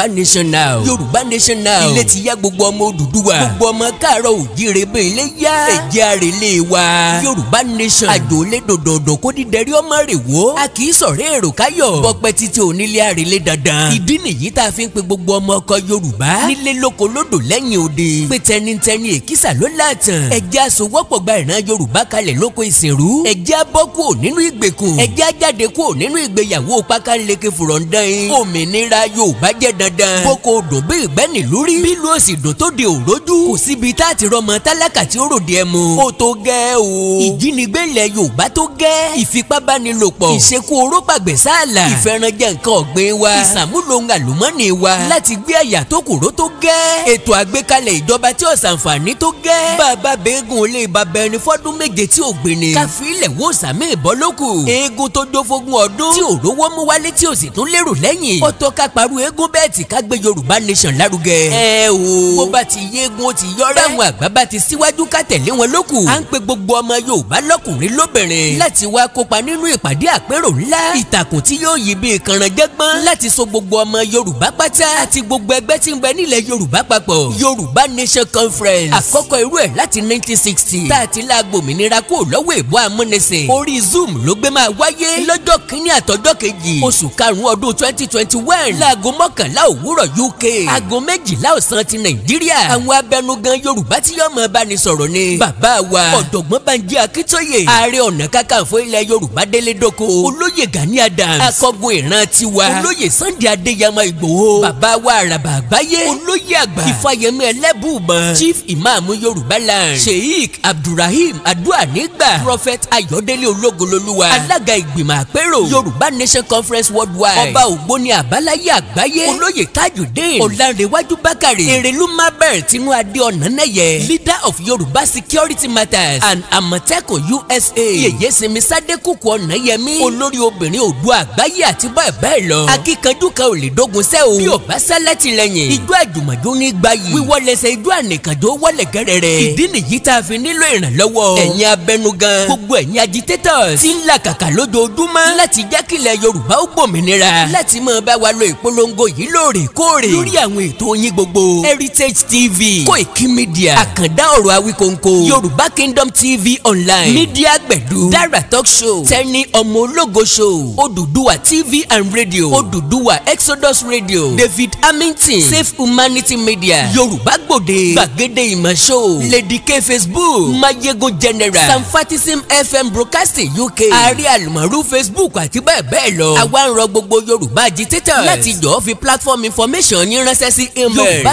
Yorùbá Nation now. Yorùbá Nation now. Ilé ti yá gbogbo ọmọ Odùduwà. Gbogbo ọmọ káàárọ̀ òjíire bẹ́ẹ̀ ilé yá. Ẹ̀jẹ̀ àrèlé wa. Yorùbá Nation. Àjò lé dòdòdò kó dídẹrí ọmọ rè wó. A kì í sọ̀rọ̀ èrò káyọ̀. Bọ́pẹ́ títí onílé àrèlé dandan. Ìdí nìyí tá a fi ń pe gbogbo ọmọ ọkọ Yorùbá. Nílé lóko lódò lẹ́yìn odi. Pé tẹnitẹni èkísà ló láàtàn. Ẹ̀jẹ̀ aṣọwọ́pọ̀ gba ìran Yorùbá kalẹ̀ lóko ìsìnrú. Ẹ̀jẹ̀ abọ́ kúrò nínú ìgbèkùn. Ẹ̀jẹ̀ ajáde kúrò nínú ìgbéyàwó pákáleke fùrọ̀ǹdàn. Òmìnira Yorùbá jẹ́ dandan. Boko dùn bí ìgbẹ́ni lórí. Bí lu òsì dùn tó di òrójú. Kò síbi tá a ti rọmọ tálákà tí ó ròde ẹ mu. Ó tó gẹ́ o. Ìjínigbé ilẹ̀ Yorùbá tó gẹ́. Ìfipábánilòpọ̀. Ìṣekú orópàgbẹ̀ sáàlà. Ìfẹ́ranjẹ nǹkan ọ̀gbìn wa. Ìsàmúlò ohun àlùmọ́nì wa. Láti gbé àyà tó kúrò tó gẹ́. Ètò àgbékalẹ̀ ìjọba tí ó ṣàǹfààní tó gẹ́. Bàbá bẹ́ẹ̀gùn olè bàbá ẹni fọ́dún méje tí ò gbé ni. Káfí ilẹ̀ wo sàmì ìbọn lókù. Eégún tó jó fógún ọdún. Tí òrówó mú wálé tí ò sì tún lérò lẹ́yìn. Ó tó ká parú eégún bẹ́ẹ̀ tí ká gbé Yorùbá Nation lárugẹ. Ẹ o. Bó bá ti yéégún ó ti yọrẹ. Báwọn àgbà bá ti síwájú ká tẹ̀lé wọn lókù. À ń pe gbogbo ọmọ Yorùbá lọ́kùnrin lóbìnrin. Láti wá kópa nínú ìpàdé àpérò ńlá. Ìtàkùn tí yóò yí bí ìkànnàjẹ́gbọ́n. Láti so gbogbo ọmọ Yorùbá pátá. Àti gbogbo ẹgbẹ́ tí ń bẹ nílẹ̀ Yorùbá papọ̀. Yorùbá Nation Conference. Àkọ́kọ́ irú ẹ̀ láti 1960. Tá a ti la gbòmìnira kúrò lọ́wọ́ ìbò amúnisìn. Orí Zoom ló gbé máa wáyé. Lọ́jọ́ kínní àtọjọ́ kejì. Oṣù karùn-ún ọdún 2021. Láago 11 òwúrọ̀ UK. Aago 12 ọ̀sán ti Nàìjíríà. Àwọn abẹnugan Yorùbá tí yóò máa bá ní sọ̀rọ̀ ni. Bàbá wa Ọ̀jọ̀gbọ́n Bánjí Akíntóyè. Ààrẹ Ọ̀nà Kakanfò ilẹ̀ Yorùbá délé dóko. Olóyè Gani Adams. Akọgun ìran tiwa. Olóyè Sunday Adéyẹmọ Ìgbòho. Bàbá wa Àràbà Àgbáyé. Olóyè àgbà. Ifáyẹmí Ẹlẹ́bùúbọn. Chief Imam Yorùbá Land. Sheikh Abdulrahim Aduanigba. Prophet Ayọ̀délé Ológololúwa. Alága ìgbìmọ̀ àpérò. Yorùbá Nation Conference Worldwide. Ọba Ògbóni Àbáláyé Àgbáyé. Olóyè Tajudeen. Ọ̀lànrẹ̀wájú Bákàrè. Èrèlú Mabel Tinú Adé Ọ̀nànẹ́yẹ. Leader of Yorùbá Security Matters and Àmọ̀tẹ́kùn USA. Yèyé Sinmi Sádékùkù Ọ̀nàyẹmí. Olórí obìnrin Oòduà Àgbáyé àti bẹ́ẹ̀ bẹ́ẹ̀ lọ. Akíkanjú kan ò lè dógun sẹ́ o. Bí ò bá sálátìlẹ́yìn. Ijó àjùmọ̀jó ní gbayì. Wíwọ́lẹsẹ̀ ijó ànìkànjó wọlé gẹ́rẹ́rẹ́. Ìdí nìyí tá a fi nílò ìrànlọ́wọ́. Ẹ̀yin abẹnugan. Gbogbo ẹ̀yin agitators. Tí ń làkàkà lójoojúmọ́. Láti jẹ́ kílẹ̀ Yorùbá ó gbòmìnira. Láti máa bá wa lo ìpolongo yìí lóòrèkóòrè. Lórí àwọn ètò yín gbogbo. Heritage TV. Koiki Media. Àkàndá ọ̀rọ̀ Awíkonko. Yorùbá Kingdom TV Online. Media Gbẹ̀du. Dara Talk Show. Tẹ́ni Ọmọ Ológo Show. Odùduwà TV and Radio. Odùduwà Exodus Radio. David Hamilton. Safe Humanity Media. Yorùbá Gbòde. Gbàgede Ìmọ̀ Show. Lady K Facebook. Mayegun General. Sanfatism FM Broadcasting UK. Ààrẹ Àlùmọ̀rú Facebook àti bẹ́ẹ̀ bẹ́ẹ̀ lọ. Àwa ń rọ gbogbo Yorùbá agitators. Láti jọ̀ọ́ fi platform information yín ránṣẹ́ sí email.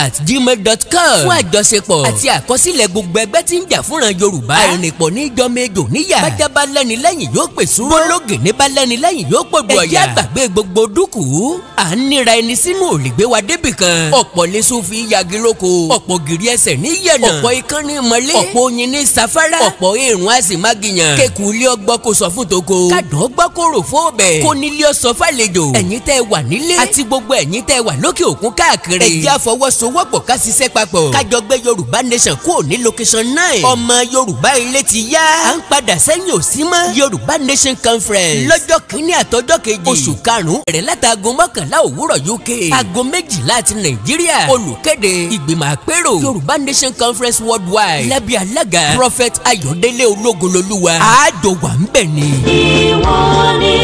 yorubanation@gmail.com fún àjọṣepọ̀ àti àkọsílẹ̀ gbogbo ẹgbẹ́ tí ń jà fúnran Yorùbá. Àìrìnpọ̀ ní jọmọ ejò níyà. Bájá bá lẹ́ni lẹ́yìn yóò pè súró. Bólógì ní bá lẹ́ni lẹ́yìn yóò pògbò ọ̀yà. Ẹ̀jẹ̀ àgbàgbé gbogbo dúkùú. À ń níra ẹni sínú òlìgbé wa débì kan. Ọ̀pọ̀ lẹ́sùn fi yagi lóko. Ọ̀pọ̀ gìrì ẹsẹ̀ ní yẹ̀nà. Ọ̀pọ̀ ikán ní mọ́lé. Ọ̀pọ̀ oyin ní safara. Ọ̀pọ̀ èrùn á sì má gìyàn. Kéku ilé ọgbọ́ kó sọ fún toko. Kàdán gbọ́ kó rò fún ọbẹ̀. Kó nílé ọsọ fàlejò. Ẹ̀yin tẹ́ wà nílé. Àti gbogbo ẹ̀yin tẹ́ wà lókè òkun káàkiri. Ẹ̀jẹ̀ àfọwọ́sowọ́pọ̀ ká ṣiṣẹ́ papọ̀. Kájọ gbé Yorùbá Nation kúrò ní location 9. Ọmọ Yorùbá ilé ti yá. À ń padà sẹ́yìn ò sí mọ́. Yorùbá Nation Conference. Lọ́jọ́ kìíní àtọjọ́ kejì. Oṣù karùn-ún. Bẹ̀rẹ̀ látago 11 òwúrọ̀ UK. Aago 12 ti Nàìjíríà. Olùkéde ìgbìmọ̀ àpérò. Yorùbá Nation Conference Worldwide. Lábẹ́ alága Prophet Ayọ̀délé Ológololúwa. Àjọ wà ń bẹ̀ ni. Ìwọ ni.